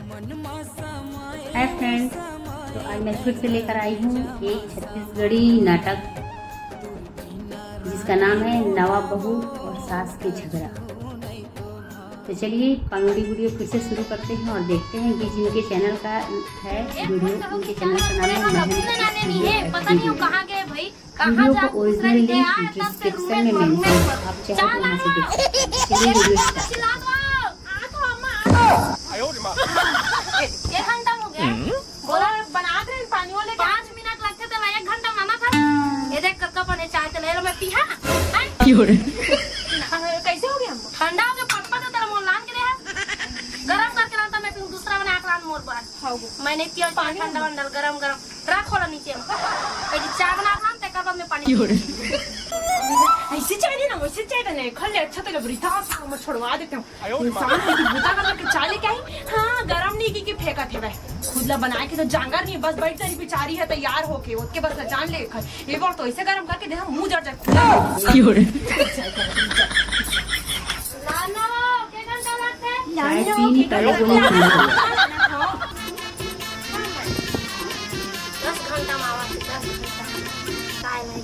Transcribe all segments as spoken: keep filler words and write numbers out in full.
Hi friends, तो आज मैं फिर से लेकर आई हूँ एक छत्तीसगढ़ी नाटक, जिसका नाम है नवा बहू और सास के झगड़ा। तो चलिए, कॉमेडी वीडियो फिर से शुरू करते हैं और देखते हैं कि जिनके चैनल का है वीडियो, उनके चैनल का नाम है महन की studio। पता नहीं वो कहाँ गए भाई। वीडियो का ओरिजिनल लिंक डिस्क्रिप्शन में मेंशन है, आप चाहे तो वहाँ से देख सकते हैं। चलिए वीडियो स्टार्ट। एक घंटा हो गया। बोला बनात रहे पानी वाले, पाँच मिनट लगथे त एक घंटा माना था। ये देख कक्का पने चाय त ले लो, मैं पीहा। कैसे हो गया हमको? ठंडा हो गया, पप्पा तो तेरा मोर लान के दे है। गरम करके लाता मैं, फिर दूसरा बना के लान मोर बार। मैं नहीं पिया पानी ठंडा वंडल, गरम गरम। रख होला नीचे में। पहले चाय बना था, तेकर बाद में पानी। ऐसे चाय नहीं ना, वैसे चाय तो नहीं। खल ले, अच्छा तेरा वृद्धाश्रम में छोड़वा देते हो। इंसान की बुता कर करके चाय लेके आई। हाँ, गरम नहीं की, की फेंका थे भाई। खुद ला बनाए के तो जांगर नहीं, बस बैठ तेरी बिचारी है तैयार होके, ओतके बस जान ले खल। ये बार तो ऐसे गरम करके दे, हम मुंह जड़ जाए। लाना हो, के घंटा लगते? चाय पीनी पहले जो मैं पीनी। दस घंटा में आवा थे, दस घंटा। काय नहीं।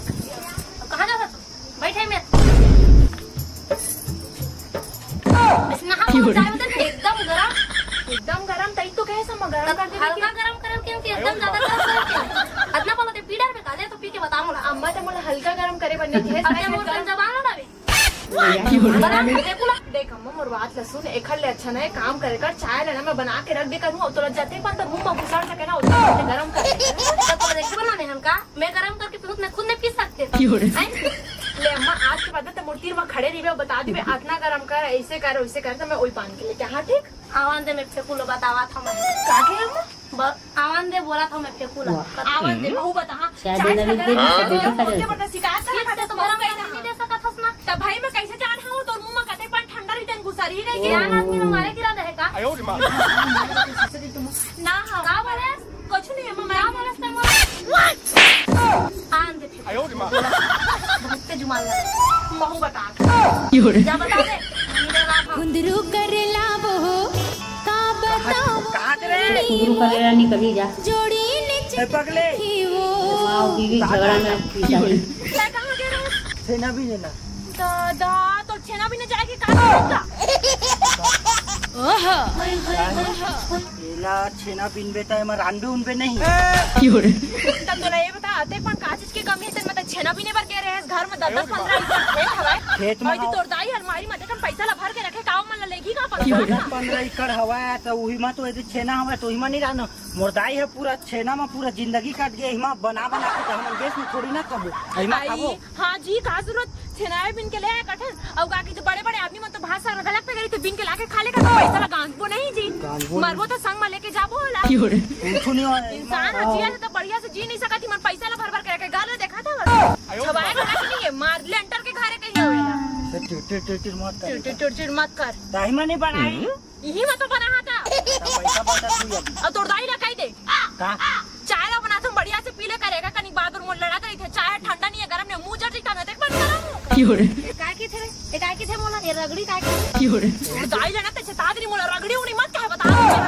अब कहाँ जाता तू? बैठे में। ऐसे नहा के जाए उधर, एकदम गरम। एकदम गरम, तई तो कहे सब गरम तब कर दे हल्का लेकिन गरम करे क्यों कि एकदम ज्यादा गरम करे क्यों? इतना बोला थे, पीडर में काले तो पी के बता मोला। अम्मा तो मोला हल्का गरम करे बने कहे अच्छा, मोर जबान ना बे। बना के दे बोला। देख अम्मा, मोर बात ल सुन, एखर ले अच्छा ना, एक काम करे कर, चाय लेना मैं बना के रख दे करूँ, और तोला जते पर तो मुंह में घुसड़ सके ना, उतना गरम कर दे। तो तोला देखे बनाने हम का? मैं गरम करके पीऊँ, मैं खुद नहीं पी सकते। हैं? ले अम्मा, आज के बाद तो मोर तीर में खड़े रहिबे, बता दिबे, अतना गरम कर, ऐसे कर, वैसे कर, तो मैं वही पान के लेके, हाँ, ठीक? आवान दे, मैं फेंकू लो, बतावा था मैं। का के अम्मा? ब-, आवान दे, बोला था मैं फेंकू ला। वाह। आवान दे, बहू बता, हाँ। शायद चाय ये नवीन लगा के भी रहा, सब्जी तो खा ओके, लेते। बता, शिकायत कर, फिर से तो गरम करके नहीं दे सकत हस ना। तब भाई मैं कैसे जान हूँ, तोर मुंह में कते पर ठंडा रही, तन गुसर ही गई। ज्ञान आदमी में मारे गिरा रहे का? ना, हाँ। का बोले? कुछ नहीं, अम्मा, मैं का बोले? आन दे। बहुत तेज मार लगा। महू बता। जा बता दे। कुंदरू करेला वो, का बताओ। कहाँ के रे? कुंदरू करेला नहीं कभी जा। जोड़ी ने ए, पगले। चिट्ठी वो। माँ बीवी झगड़ा में पीछा है। मैं कहाँ के रहूँ? छेना भी लेना। दादा, तो छेना भी न जाएगी, कहाँ का? ओहो। एला छेना बिनबे त एमा रांधबे उनबे नहीं। त तोला ये बता, अतेक मन का चीज के कमी हे, तेन मतलब छेना बिने बर गे रहे घर में दस दस पन्द्रह एकड़ खेत हवय। खेत में अउ यदि हव। तोर दाई अलमारी में अतेक कन पैसा ला भर के रखे, का ओमन ला लेगी का पता? दस पन्द्रह एकड़ हवय, त उही में तो यदि छेना हवय, त उही में नहीं रहना। मोर दाई ह पूरा छेना में पूरा जिंदगी काट गे, इमा बना बना के त हमन गैस में थोड़ी ना खाबो, इमा आई। खाबो। हाँ जी, का जरूरत? छेनाए बिन के ले आए कठन, अउ का की जो बड़े-बड़े आदमी मन तो भात साग गलत पे गई थे, बिन के लाके खा लेगा, तो पैसा ला गांजबो नहीं जी। गांजबो मरबो नहीं। तो संग में लेके जाबो होला। क्यों रे? कुछ नहीं होय। इंसान ह जिया से तो बढ़िया से जी नहीं सकत, ही मन पैसा ला भर भर के रखे, गाल देखा था वो। छवाए वाला कि नहीं है, मार लेंटर के घरे कहीं होएगा। टिर, टिर, टिर, टिर मत कर। टिर, टिर, टिर, टिर मत कर। ताही में नहीं बनाई। हम्म। इही में तो बना हा था। पैसा बचा तू अभी। अउ तोर दाई ला कही दे। का? चाय ला बना तुम बढ़िया से पी ले करेगा, कनी बादुर मोर लड़ा करी थे, चाय ठंडा नहीं है, गरम नहीं, मुंह जर जीता ना, देख बंद करो। क्यों रे? काय की थे रे? ये काय की थे मोला? ये रगड़ी काय की? क्यों रे? तोर दाई ला ना ते छेता दरी मोला रगड़ी उड़ी मत कहे बता।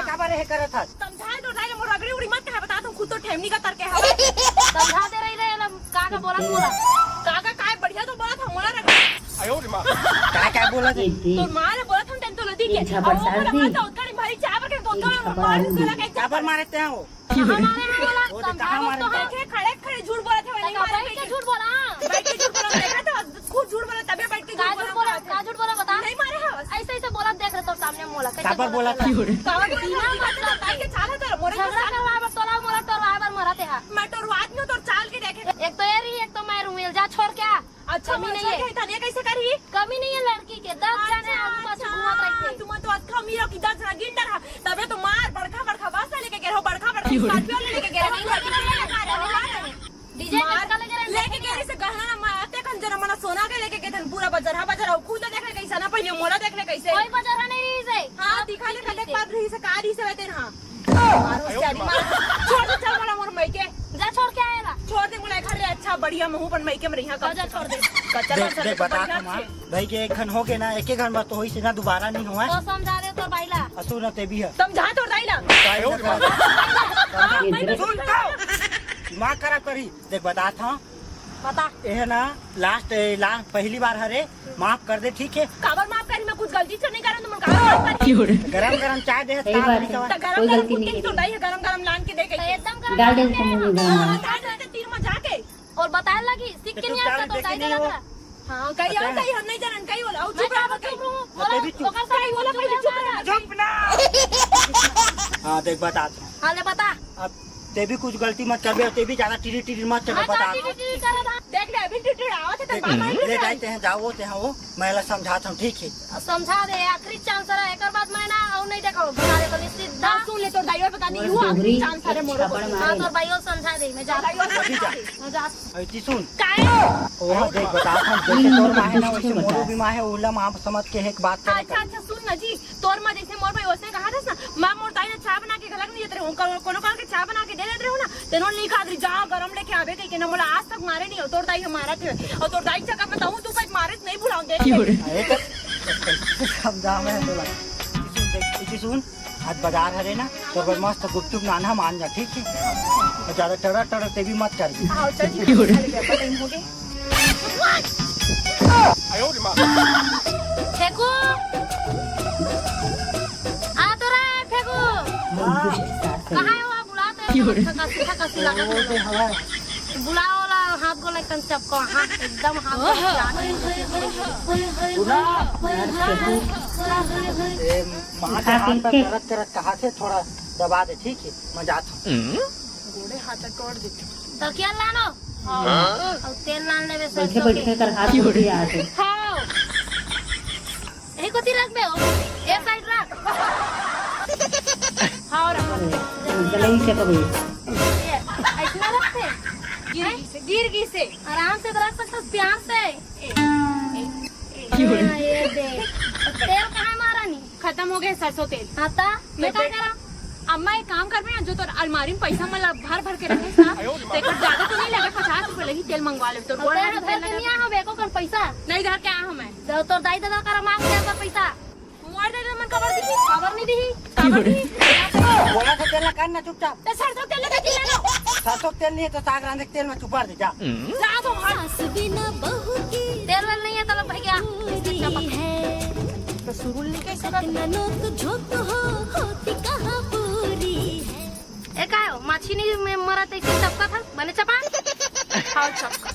का बारे है करत हस? समझाए तोर दाई ला मोर रगड़ी उड़ी मत कहे बता, तुम खुद तो ठेमनी का तरके हवे। समझा दे रही रे, ला का का बोला मोला? का का काय बढ़िया तो बोला था मोला रगड़ी। आयो रे माँ। का का बोला थे? तोर माँ ला बोला था तेन तो लदी के। ये झापड़ अब वो सार बोला दी। था उतका नहीं भारी चाय पर के तो उतका ये झापड़ मार आर दी। दूसरा के चाय पर मारे ते हो। कहाँ मारे हैं बोला? वो तो कहाँ समझावत मारे तो हैं? हैं। बैठे खड़े खड़े झूठ बोलत हे, तो नहीं मारे बैठ के बैठे। झूठ बोला। बैठ के झूठ बोला, देखा तो खुद झूठ बोला, तबे बैठ के का झूठ झूठ बोला, बोला। का झूठ बोला बता? नहीं मारे हैं बस। ऐसे ऐसे बोला देख रहे तो सामने मोला, कैसे काबर बोला बोला था? था? काबर बोला था? दिमाग मत लगा। बैठ के चाला तो मोरे झगड़ा साथ करवा बर तोला मोला टोरवा बर मरते हा। मैं टोरवात नहीं हूँ, तोर चाल के देखे। एक तो ये रही, एक तो मैं रूमेल जा छोड़ क्या? अच्छा, कमी नहीं है। कमी नहीं है लड़की के, दस जने आगू पाछू घूमत रहिथे। तुम तो अतका अमीर हो कि दस जना गिंडर हा, तबे तो मार बड़का बड़का बस लेके गे रहो, बड़का बड़का Scorpio लेके गे रहो, पूरा डीजे लगा रहे हो। डीजे मार लगा रहे हो। लेके गे रहे से गहना ना मार, अतेक कन जना मना सोना के लेके गे थन पूरा बजरहा बजरहा, खुद देख ले कैसा ना पहले मोला देख ले कैसे। कोई बजरहा नहीं रही से। हाँ, दिखा ले कते पर रही से का रही से वेते ना। मारो होशियारी मार। छोड़ दे, चल मोला मोर मइके। जा छोड़ के आए ला। छोड़ दे मोला घर ले, अच्छा बढ़िया महू अपन मइके में रहिया। जा छोड़ दे। कच्चा देख, बच्चा देख, तो बता बढ़िया तुम, हाँ। अच्छे। भाई के एक घन हो गए ना, एक एक घन बात तो होई से ना, दोबारा नहीं हुआ। तो समझा दे तोर भाई ला। असू ना ते भी है। समझा तोर दाई ला। सुन तो, दिमाग खराब करी। देख, बतात हंव। बता। एह ना लास्ट, ए, ला-, पहली बार हरे, माफ कर दे, ठीक है? काबर माफ करी? मैं कुछ गलती तो नहीं करंव, तो मैं काबर माफ करी? गरम गरम चाय दे, सही बात है। तो गरम कोई गरम गलती कुत्ते नहीं की तो है। नहीं है, गरम गरम लान के दे के। तो एकदम गरम डाल दे गरम उसको मुंह में गरम गरम। हाँ, डाल दे, तीर में जाके। और बताए लगी, सीख तो के नहीं चुपचाप आता तो देखे नहीं हो। हाँ, कहीं और कहीं हम नहीं जानन, कहीं बोला, चुप रहो, चुप रहो। बोला, ओकर साथ कहीं बोला, चुप रहो। चुप ना। हाँ, देख, बतात हंव। हाँ, ले बता। अब ते भी कुछ गलती मत करबे, ते भी ज्यादा टिरी टिरी मत चलो, हाँ, बतात हंव। टिरी टिरी करत हंव। देख ले, अभी टिरी टिरी आवत है, तो देख, बाप रे। ले जाए, ते हैं जाओ, ते हैं वो, मैं ला समझात हंव, ठीक है? समझा दे, आखिरी चांस रहा, एकर बाद मैं ना अउ नहीं देखो, बता दे तो सीधा। हाँ, सुन ले, तोर दाई बता दी, वो यू आखिरी डोगरी चांस रहा मोरो। हाँ, तोर भाई समझा दे, मैं जा रही हूँ। अभी जा। मैं जा। अइती सुन। काहे? ओ, देख, बतात हंव, जैसे तोर माँ है ना, वैसे मोरो भी माँ है, ओला माँ समझ के एक बात करे अच्छा, कर। अच्छा, सुन ना जी, तोर माँ जैसे मोर भाई वैसे कहा था ना, मैं मोर दाई ने चाय बना के घलक नहीं देते रहे, कोनो काल के चाय बना के दे देते रहे हो ना, तेनो नहीं खात रही, जा गरम लेके आवे कहीं के ना, मोला आज तक मारे नहीं हो, तोर दाई हमारा थे, और तोर दाई चक्कर में तहूँ तू कहीं मारे नहीं भुलाऊं दे। अरे तो समझा मैं तोला। इसी सुन, देख, इसी सुन, आज बाजार हरे ना, तो अगर मस्त गुपचुप नाना मान जा, ठीक है? और ज्यादा टड़र टड़र ते भी मत कर। हाँ, चल ठीक है, चल गया, पता ही हो गया। फेंकू। आ तो रहा है, फेंकू। कहाँ है वो? बुलाते हैं। थका, थका, थका, लगा। बुलाओ ला, हाथ गोला एकदम चपको, हाँ, एकदम हाथ गोला। सुना? ए, माँ के हाथ में दर्द करत कहा थे, थोड़ा दबा दे, ठीक है? मैं जात हूँ। गोड़े हाथ तोड़ देते। तो क्या लानो? हाँ। और तेल लान लेवे बैठे सरसों के। बैठे कर हाथ उठ गया आज। हाँ। यही कोती रख बे हो। ये साइड रख। हाँ, रख। गले ही से कभी। ये, ऐसे ना रखते। गिर गई से, गिर गई से। आराम से तो रख सकते हो, प्यार से। ए, ए, ए, हाँ, ये दे। तेल कहाँ है महारानी? खत्म हो गए सरसों तेल। हाँ ता, मैं तो का देख, करा? अम्मा एक काम करबे ना, जो तोर अलमारी में पैसा मन ला भर भर के रखे ना, तेकर ज्यादा तो नहीं लगे, पचास रुपए लगी, तेल मंगवा ले। तोर गोड़ हाथ धर के नहीं आ हवे एको कन पैसा। नहीं धर के आ हूँ मैं। तो तोर दाई ददा करा मांग के आकर पैसा। मोर दाई ददा मन काबर दिही? काबर नहीं दिही? काबर नहीं? बोला तो तेल ला कर ना चुपचाप। तो सरसों तेल लगा दिला ना। सरसों तेल नहीं है तो साग रांधे के तेल में चुपार दे जा। जा तो हट। सास बिना बहू की तेल वेल नहीं है तो भैया। दूरी है। तो सुरुल नहीं कैसे कर? ननोक झोंक हो, होती कहाँ पूरी है। ए, का हो? माछी नहीं में मरत ऐसे चपका था? बने चपा? खाओ चपका।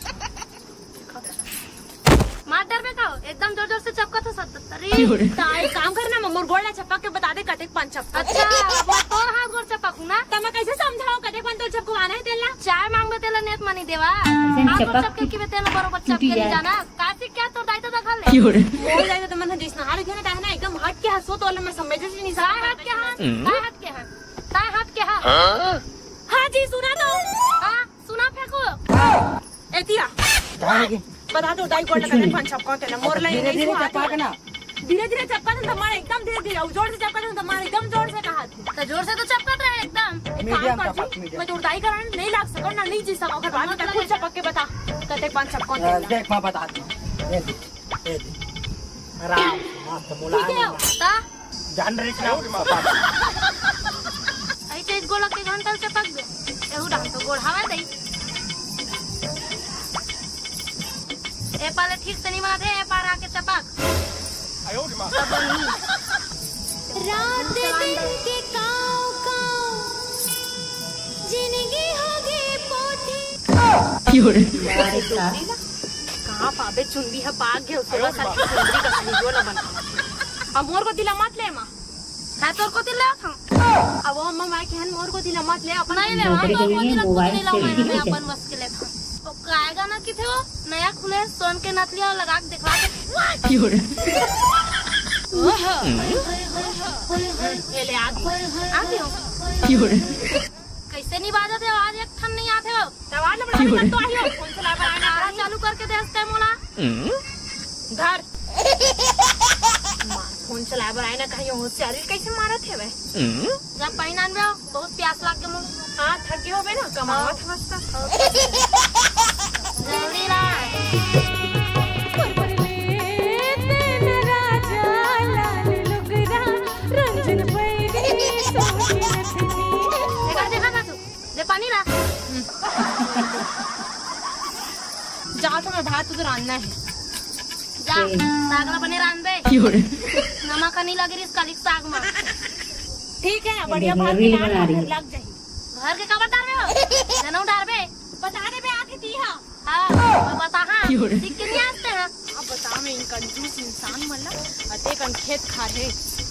मार डर में का हो? एकदम जोर जोर से चपका था सब। अरे, क्यों रे? ता एक काम करना, मोर गोड़ ला चपक के बता दे, कतेक पान चपका। अच्छा, वो तोर हाथ गोड़ चपक हूँ ना? त मैं कैसे समझाओ, कतेक पान तोर चपकवाना है तेला? चाय मांगबे तेला नेत मनी देवा। ऐसे हाथ गोड़ चपक चपके की बे तेला बरोबर चपके नहीं जाना। काशी क्या तोर दाई तो दखल ले। क्यों रे? मोर दाई तो मन जिस नहार उठे ना, ताहे ना एकदम हट के हंसो तो मैं समझे से नहीं। ताहे हट के हंस, ताहे हट के हंस, ताहे हट के हंस। हाँ जी, सुना तो। हाँ, सुना फेंकू। एतिया। बता दो, दाई गोड़ कुछ लगा नहीं। पान चपका तेला, मोर लाई धीरे नहीं धीरे सुना चपका तो। के ना। धीरे धीरे चपका तो मार एकदम धीरे धीरे, और जोर से चपका तो मार एकदम जोर से कहा। तो जोर से तो चपकत रहे एकदम। एक काम मीडियम कर चपक, जी, मीडियम। मैं तोर दाई करा नहीं लाग सको ना, नहीं जी सको, अगर बाद में मतलब खुद चपक के बता, कते पान चपका तेला। देख, मैं बता दूँ। ये देख, ये देख। आराम से, मस्त मुलायम। ठीक है, ता? जान रही ना, पापा। ऐसे इस गोलक के घंटा से पक गए। एहू डाल तो गोड़ हवा दे। ए पाले ठीक से नहीं माथे, ए पार आके चपक। रात दिन के काव काव, जिंदगी होगे पोथी। कहाँ पाबे चुंदी ह पाक गए, उसके बाद साथ की चुंदी का वीडियो ना बना। अब मोर को दिला मत ले माँ। हाँ, तोर को दिला था। अब वो अम्मा माय कहन मोर को दिला मत ले, अपन नहीं ले, नौकरी तोर को करेंगे, दिला, मोबाइल नहीं लाऊं से मैं, मैं टीवी अपन बस के ले था। तो काएगा ना कि थे वो नया खुले सोन के नथलिया लगा के दिखवा दे। क्यों रे? ओहो। ये ले आ गई। आ गई हो। क्यों रे? कैसे नहीं बाजत है आवाज, एक ठन नहीं आते हो। तब आज बड़ा क्यों रे? तो आई हो। फोन चला पर आना चालू करके दे हंसते मोला। धर। मार, फोन चलाए बर आए ना, कहीं होशियारी कैसे मारत हेवे? जब पानी आनबे हो, बहुत प्यास लाग गे मोला। हाँ, थक गे होबे ना, कमावत हवस त। जल्दी ला। रंजन बैरी सोनी तुम्हें भात तो रांधना है। जा, साग ला बने रांधबे। क्यों रे? नमक नहीं लगे रिस काली साग में। ठीक है, बढ़िया भात बना रही है। लग जाही। घर के काबर डारबे हो? जनऊ डारबे। बता देबे आके ती हा। हाँ, बता हाँ। क्यों रे? सीख के नहीं आते हैं। अब बता मैं इन कंजूस इंसान मन ला अतेकन खेत खार हे,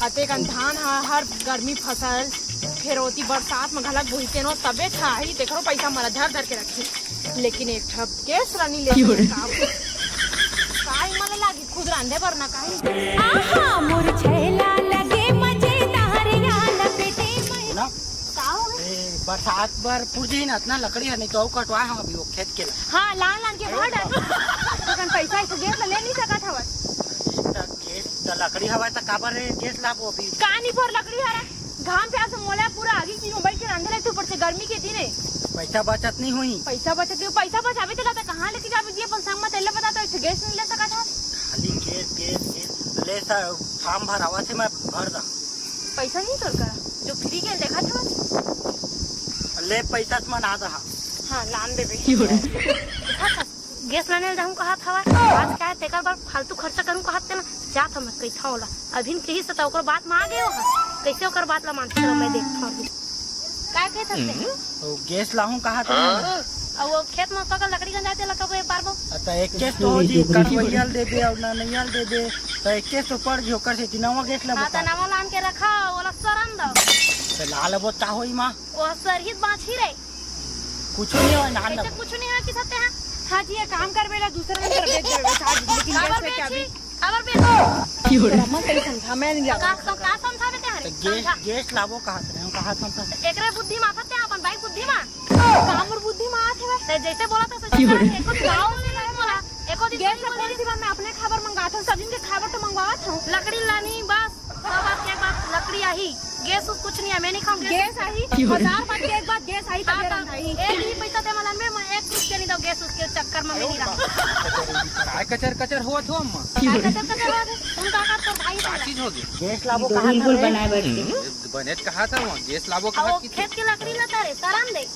अतेकन धान हा, हर गर्मी फसल, फेर ओती बरसात में घलक बोहिते नो, तबे छाही, देखो पैसा मन ला धर धर के रखी। लेकिन एक ठप गैस रानी ले क्यों रे? काम। काई मन लागी खुद रांधे बर ना काई। आहा, मोर छैला लगे मजेदार या लपेटे में। ना? का हो गए? ए, बरसात बर पुरजी ना इतना लकड़ी है, नहीं तो अउ कटवाए हम अभी वो खेत के ला। हाँ, लान लान के भर डाल। तो कन पैसा है तो गैस ले नहीं सकत हवस। त गैस त लकड़ी हवा त काबर रे गैस लाबो अभी? का नहीं पर लकड़ी हरा? घाम प्यास मोला पूरा आगी की मोबाइल के रांधे लगथे ऊपर से गर्मी के दिन है। पैसा बचत नहीं हुई। पैसा बचत नहीं, पैसा बचावे त कहाँ लेके जाबे जी अपन संग में तेला बता तो गैस नहीं ले सकत हस। खाली गैस, गैस, गैस। ले सा, फार्म भरावा थे मैं भर दा। पैसा नहीं तोर करा, जो फ्री के देखा था। ले पैसा त मन आ दहा। हाँ, लान देबे। क्यों रे? गैस लाने जाहूं कहा था, आज का है तेकर बर फालतू खर्चा करूं कहा तेला। जात हम कही था ओला, अभी कही से त ओकर बात में आ गए हो। कैसे ओकर बात ला मानते चलो मैं देखता हूँ। का कहे था ते? वो गैस लाहूं कहा था ना। अब वो खेत में पकड़ लकड़ी गंजाते लगा वो पारबो। त एक गैस तो हो जी, कटवैया ल देबे और ना नैया ल देबे। त एक गैस तो पड़ जी, ओकर से कि नवा गैस ला हाँ, त बता। नवा लान के रखा, ओला सरन दो। त ला लेबो त का होई माँ? वो सरहित बाँच ही रहे। कुछ नहीं हो, नान कैसे कुछ नहीं हो कि सत्य है? हाँ जी, ये काम कर बेला दूसरा नंबर बेच देबे, साथ में, लेकिन काबर गैस में क्या बेची? भी काबर बेची? क्यों रे? अम्मा कहीं समझा, मैं नहीं तो का, जानता। तो का समझावे ते हरे? तो गैस, समझा। गैस लाबो कहा थे, हम कहा समझा। एकरे बुद्धि में आथे ते अपन भाई बुद्धि में। कामर बुद्धि में आथे बे। ते जैसे बोला था, सोचे क्यों रे? था, एको गाँव से नहीं बोला, एको दिन गैस नहीं से बोला। कौन सी बात, मैं अपने खाबर मंगाता हूँ, सब दिन के खाबर तो मंगवावत हूँ। लकड़ी लानी बस। सौ बात के एक बात, लकड़ी आही, गैस उस कुछ नहीं है, मैं नहीं खाऊं गैस। गैस आही, क्यों? हजार बात के एक बात, गैस आही, हाँ, तबे तो रंधाही। एक ही पैसा दे मला में, मैं एक रुपया नहीं दो गैस उसके चक्कर में, मैं नहीं रहा। काय कचर कचर होत हो अम्मा? क्यों? काय कचर कचर होत है? उनका का तोर भाई का का चीज हो गई? गैस लाबो ये तो कहा था बिल्कुल रे? बनाए बैठ के। हम्म, बने त कहा था वो, गैस लाबो अब कहा वो की खेत के लकड़ी लेता रे, सरन दे।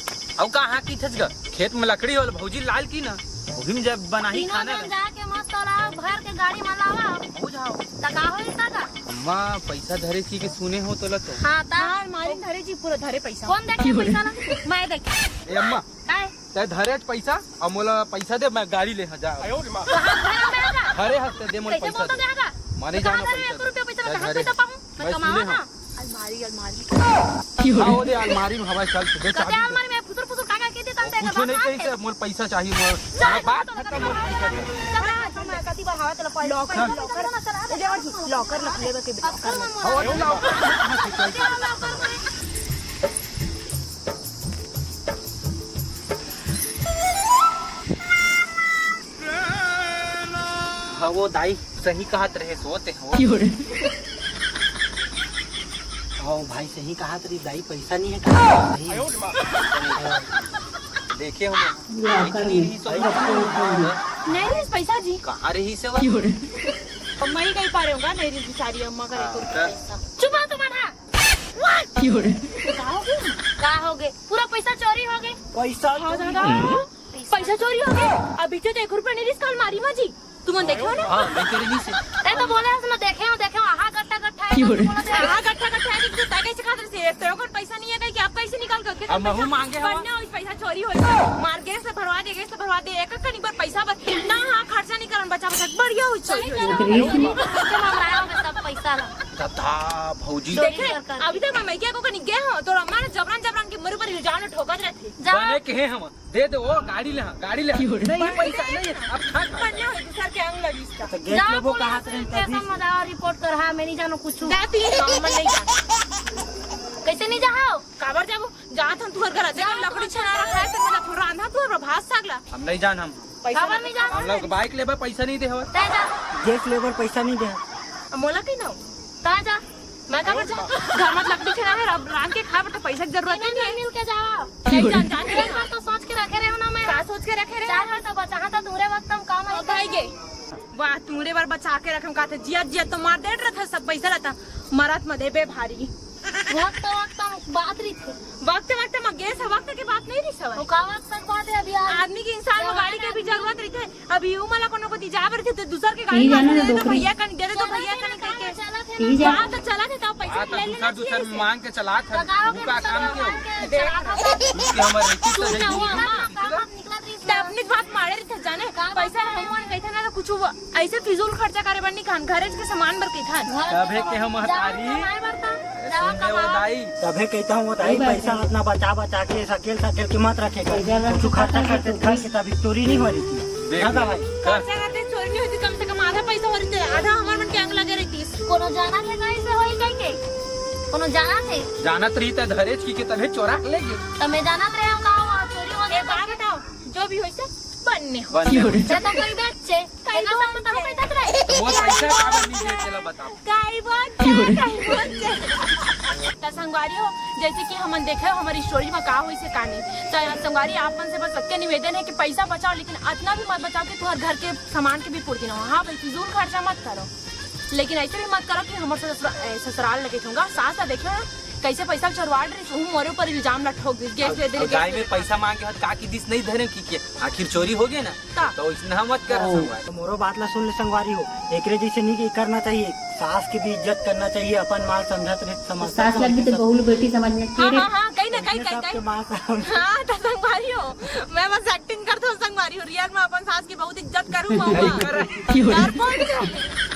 अब कहाँ की थस ग? खेत में लकड़ी वाला भौजी लाल की ना, वही में जब बनाही तीनों खाना जन ला। जाके मस्त ओला भर के गाड़ी में लावा। हो जाओ। त का होई सका? अम्मा, पैसा धरे छी के सुने हो तोला तो। हाँ, त? हाँ, अलमारी में धरे जी, पूरा धरे पैसा। कौन देखे क्यों रे? पैसा ना? मैं देखे। ए अम्मा, काय? तै धरे आज पैसा, अब मोला पैसा दे, मैं गाड़ी ले हाँ जा। तो हाथ धरे में जा। अरे हंस दे, मोला कैसे पैसा बोलता दे। क्या का? माने तो जाना कहाँ धरे पैसा एक रुपया पैसा दे। ना, कहाँ धरे। पैसा पाऊँ? मैं मैं कमावा सुने ना। हाँ। अलमारी, अलमारी। हाँ, वो दे, अलमारी में हवा चल, दे तो चाबी दे। अलमारी में फुसुर फुसुर का का के देता है, कुछ नहीं कही से, मोर पैसा चाहिए, मोर जा, बात तो खत्म, मोर पैसा दे। चल, चल, चल, कति बार हवा तेला पड़ लॉकर, लॉकर, लॉकर, लॉकर रख ले बके। अब कर मन हाँ, वो लॉकर। हाँ, वो दाई सही कहत रहे, सोते हो। क्यों रे? हाँ, भाई सही कहत रही, दाई पैसा नहीं है, कहाँ से सही? देखे हम। लॉकर में। नहीं रही पैसा जी। कहाँ रही से वो? क्यों रे? अम्मा ही कहीं पा रहे होगा, नहीं रही बेचारी अम्मा का हाँ, एक रुपया तो पैसा। चुप रहो तुम्हारा। क्यों रे? का हो गए? का हो गए? पूरा पैसा चोरी हो गए। पैसा हाँ, चोरी दादा। हो गए। पैसा चोरी हो गए। अभी तो एक रुपया नहीं रही इसका अलमारी में जी। तुमन देखे हो ना? हाँ, देखे रही से। ए तो बोले हस ना, देखे हो, देखे हो, आहा गट्टा गट्टा है, क्यों रे? बोला तो आहा गट्टा गट्टा है, तो तय कैसे खाते से? तो ओकर पैसा नहीं है, कहीं कि आप कैसे निकाल के? अब महू मांगे हो। बनना हो, पैसा चोरी हो। मार गैस से भरवा दे, गैस से भरवा दे, एक एक कनी पर पैसा बच। ना हाँ, खर्चा नहीं करन, बचा बचा, बढ़िया हो, चोरी हो। चलो, हम लाया होंगे सब पैसा ला। तथा भौजी। देखे, अभी तक मैं मैके को कनी गए हो, तो मार जबरन जबरन के मरु पर जान ठोकत रहते। जा। बने के हम। दे दे, ओ, गाड़ी ले, हाँ, गाड़ी ले। क्यों रे? नहीं, पैसा नहीं है, अब खा, खा। बढ़िया है, दूसर के अंग लगी इसका। तो गैस जाओ लेबो पुलिस कहा से स्टेशन में जाओ, रिपोर्ट कर, हाँ, मैं नहीं जानू कुछ। जाती है, हम नहीं जाना। कैसे नहीं जाओ? काबर जाबो? जात हम तुहर घर, देखो, लकड़ी छना रखा है, तो मतलब, थोड़ा आंधा तुहर भात सागला। हम नहीं जान, हम। पैसा काबर नहीं जान? हम लोग बाइक लेबे, पैसा नहीं दे हवे। तय जा। गैस लेबर पैसा नहीं दे। मोला कहीं ना हो। तय जा। मैं काबर जा? घर में लकड़ी छना है, अब रांध के खाए बर तो पैसा की जरूरत नहीं है। मिल के जाओ। नहीं जान, जान के एक बार तो सोच के रखे रहे हो ना मैं। का सोच के रखे रहे? चार बार तो बचा, हाँ, तो दूरे वक्त हम काम अब आई भाई गए। वाह, तूरे बार बचा के रखे, का थे जिया, जिया तो मार देत रहा था सब पैसा रहता, मरत में देबे भारी। वक्त, वक्त हम बात रही थे। वक्त, वक्त में गैस है, वक्त के बात नहीं रही सवाल। वो का वक्त तक बात है अभी आज? आदमी के इंसान में गाड़ी के भी जरूरत रही थे। अभी यू मला कोनो कोती जा बर थे, तो दूसर के गाड़ी ठीक है ना, में दे दो डोकरी। भैया कन, दे दे तो भैया कन कह के। ठीक है। हाँ, तो चला थे, तो पैसा हाँ, तो ले लेना दूसर, दूसर चाहिए। मांग के चलात हन। बताओ वो के का दूसर काम के हो? मांग के चला थे। उसके हमर एक ही सुन ना, वो अम्मा, तो अपनी बात मारे रहिथे जाने, पैसा हम मन कहिथे ना तो कुछ वो ऐसे फिजूल खर्चा करे बर नहीं खान, घरेज के सामान बर कहिथन। तभे के हम महतारी। सुन ले वो दाई। तभे कहता हूँ वो दाई, पैसा उतना बचा बचा के सकेल सकेल के मत रखे कर। कुछ खर्चा करते खर्च के तभी चोरी नहीं हो रही थी। देख। हाँ दाई। खर्चा करते चोरी नहीं होती, कम से कम आधा पैसा हो रही थी, आधा हमार मन के अंग लगे रही थी। कोनो जाना थे कहीं से होई कहीं के? कोनो जाना थे? जानत रही त धरेज की के तभे चोरा के ले गे। तो मैं जानत रहे हूँ का हुआ, चोरी हो एक गया। बात बताओ, जो भी होइसे बन्ने हो। बन्ने हो। ये तो कोई बात छे। कहीं तेरा बात सब पता हो छे। बेटा तेरा? वो पैसा काबर नहीं दे, चला बताओ। काई बात छे, काई बात छे। त संगवारी हो, जैसे कि हमन देखे हो हमारी स्टोरी में का होइसे का नहीं। त संगवारी आप मन से बस अतके निवेदन है कि पैसा बचाओ, लेकिन अतना भी मत बचाओ कि तुम्हारे घर के सामान के भी पूर्ति ना हो। हाँ भाई, फिजूल खर्चा मत करो, लेकिन ऐसे भी मत करो कि हमर ससुरा-, ए, ससुराल लगे होगा। सास ला देखे हो कैसे पैसा चोरवा रही, हूँ मोरे ऊपर इल्जाम ला ठोक दिस, गैस दे दे, अब गैस दाई दे में दे। पैसा मांगे हत का की दिस नहीं धरे की के, आखिर चोरी हो गए ना। का? तो इसने हम मत कर ओ। संगवारी। तो मोरो बात ला सुन ले संगवारी हो, एकरे जैसे नहीं करना चाहिए। सास की भी इज्जत करना चाहिए, अपन माल समझत रहे, समझ सास लग भी तो बहू बेटी समझ में हाँ, तेरे हाँ, हाँ, कहीं ना कहीं, कहीं, सबके कहीं। माल समझ हाँ, तो संगवारी हो, मैं बस एक्टिंग करता हूँ संगवारी हो, रियल में अपन सास की बहुत इज्जत करूँ मम्मा। नहीं कर रहा। डर बहुत है।